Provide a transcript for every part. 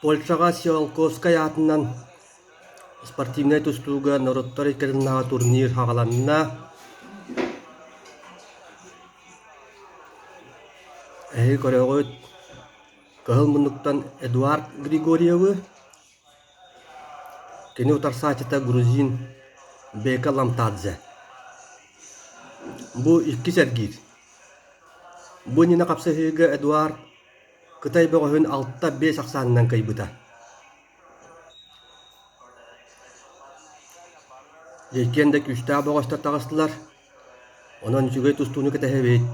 Польшаҕа Сиолковскай аатынан спортивнай тустууга норуоттар иккардынааҕы турнир саҕаланна. Эһиги көрөҕүт, кыһыл муннуктан Эдуард Григорьевы, кини утарсааччыта грузин Бека Ламтадзе. Бу иккис эргиир. Бу иннинэ хапсыһыыга Эдуард Кытай бөҕөһүн 6-5 ахсаанынан кыайбыта. Иккиэн да күүстээх бөҕөстөр таҕыстылар. Онон үчүгэй тустууну кэтэһэбит.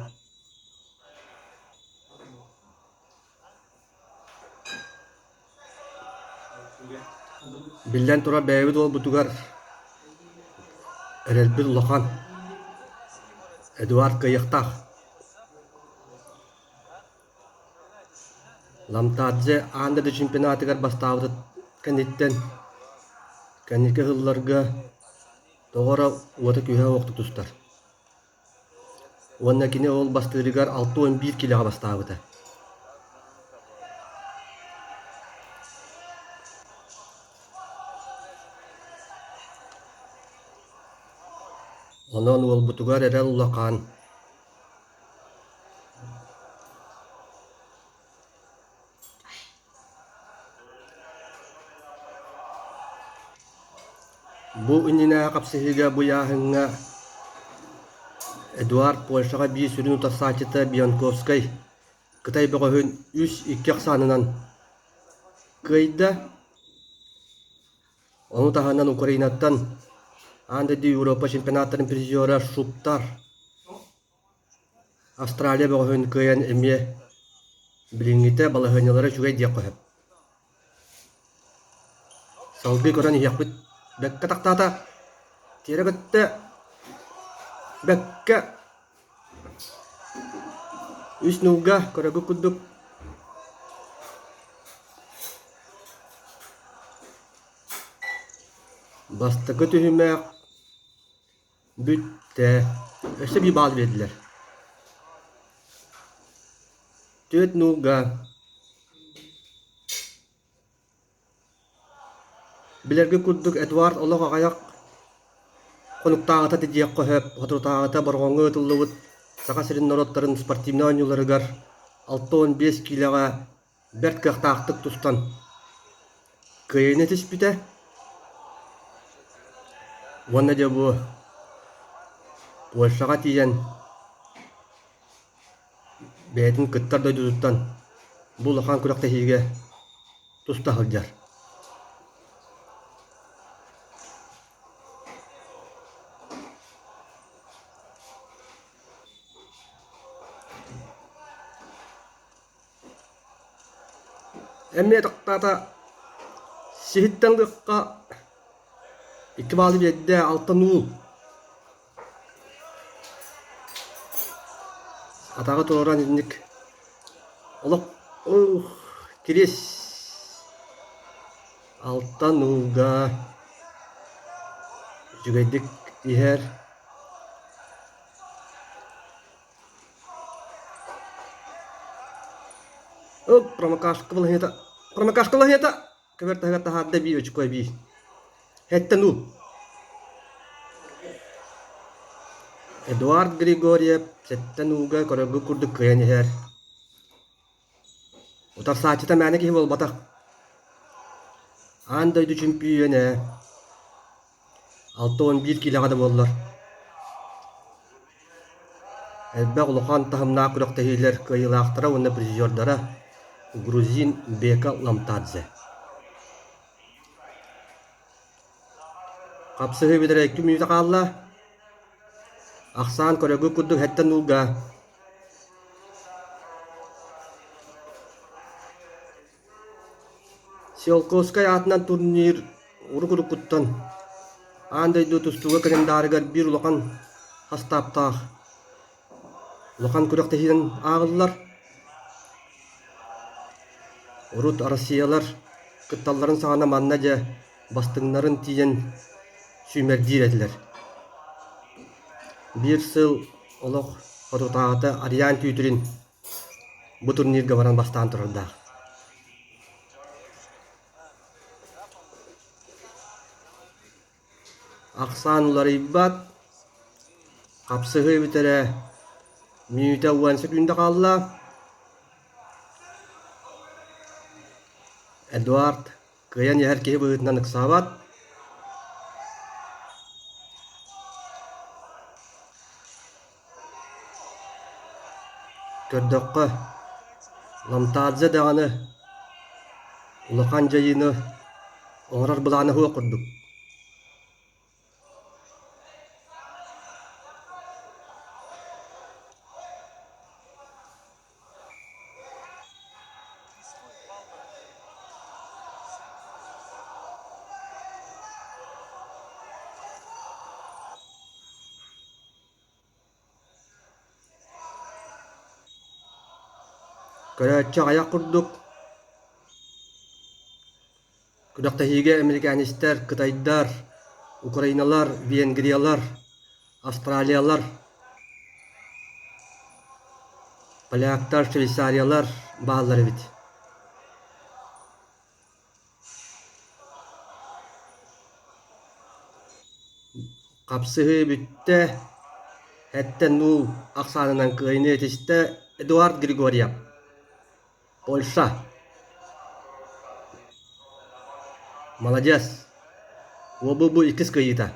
Биллэн турар, бэйэбит уолбутугар эрэлбит улахан. Эдуард кыайыахтаах. Ламтадзе аан дойду чемпионатыгар бастаабытын кэнниттэн кэнники сылларга тоҕо эрэ уота-күүһэ суохтук тустар. Уонна кини ол бастыырыгар 61 киилэҕэ бастаабыта. Онон уолбутугар эрэл улахан. Бу иннинээҕи хапсыһыыга бу ыйааһыҥҥа Эдуард Польшаҕа биир сүрүн утарсааччыта Бьянковскай Кытай бөҕөһүн 3-2 ахсаанынан кыайда. Ону таһынан Украинаттан аан дойду Европа чемпионаттарын призера Шуптар Австралия бөҕөһүн кыайан эмиэ билиҥҥитэ балаһыанньалара үчүгэй диэххэ сөп. Салгыы көрөн иһиэхпит. Бэккэ тахтаата. Тиэрэ көттө. Бэккэ. Үс нуулга көрөгү курдук. Бастакы түһүмэх Бүттэ. Өссө биир баал биэрдилэр. Түөрт нуулга. Билэргэ курдук Эдуард олох аҕыйах хонуктааҕыта диэххэ сөп, соторутааҕыта Бороҕоҥҥо ыытыллыбыт Саха сирин норуоттарын спортивнай оонньууларыгар 65 киилэҕэ бэрт кыахтаахтык тустан кыайыыны түспүтэ уонна дьэ бу Польшаҕа тиийэн бэйэтин кыттар дойдутуттан бу улахан күрэхтэһиигэ туста сылдьар. Эмиэ тохтоото сиһиттэн ылыахха икки баалы биэрдэ алтан уул Атаҕы туруоран итинник олох кириэс алтан уулга үчүгэйдик иһэр Оп, промокашка балаһыата. Промокашка балаһыата. Көбөр таһыгар таһаарда биир очко эбии. Хэттэн уу. Эдуард Григорьев сэттэн ууга көрөргө курдук кыайан иһэр. Утарсааччыта мээнэ киһи буолбатах. Аан дойду чөмпүйүөнэ 61 киилэҕэ да буоллар. Элбэх улахан таһымнаах күрэхтэһиилэр кыайыылаахтара уонна призердара грузин Бека Ламтадзе. Хапсыһыы бүтэрэ икки мүнүүтэ хаалла. Ахсаан көрөгү курдук хэттэн уулга. Циолковскай аатынан турнир урук-уруккуттан аан дойду тустууга календарыгар биир улахан хастааптаах улахан күрэхтэһиинэн ааҕыллар. Урут Россиялар кытталларын саҕана манна дьэ бастыҥнарын тиийэн сүүмэрдиир этилэр. Биир сыл олох хотутааҕыта Ариан Тютрин бу турнирга баран бастаан турардаах. Ахсаан уларыйбат, хапсыһыы бүтэрэ мүнүүтэ 10 сөкүүндэ хаалла. Эдуард кыайан иһэр киһи быһыытынан ыксаабат. Көрдөххө, Ламтадзе даҕаны улахан дьайыыны оҥорор былаана суох курдук. Көрөөччү аҕыйах курдук Күрэхтэһиигэ эмирикээнистэр, кытайдар, украиналар, венгриялар, австралиялар, поляктар, швейцариялар бааллар эбит. Хапсыһыы бүттэ, эттэн нуул ахсаанынан кыайыыны этистэ Эдуард Григорьев. Польша. Маладьыас. Уобу бу иккис кыайыыта.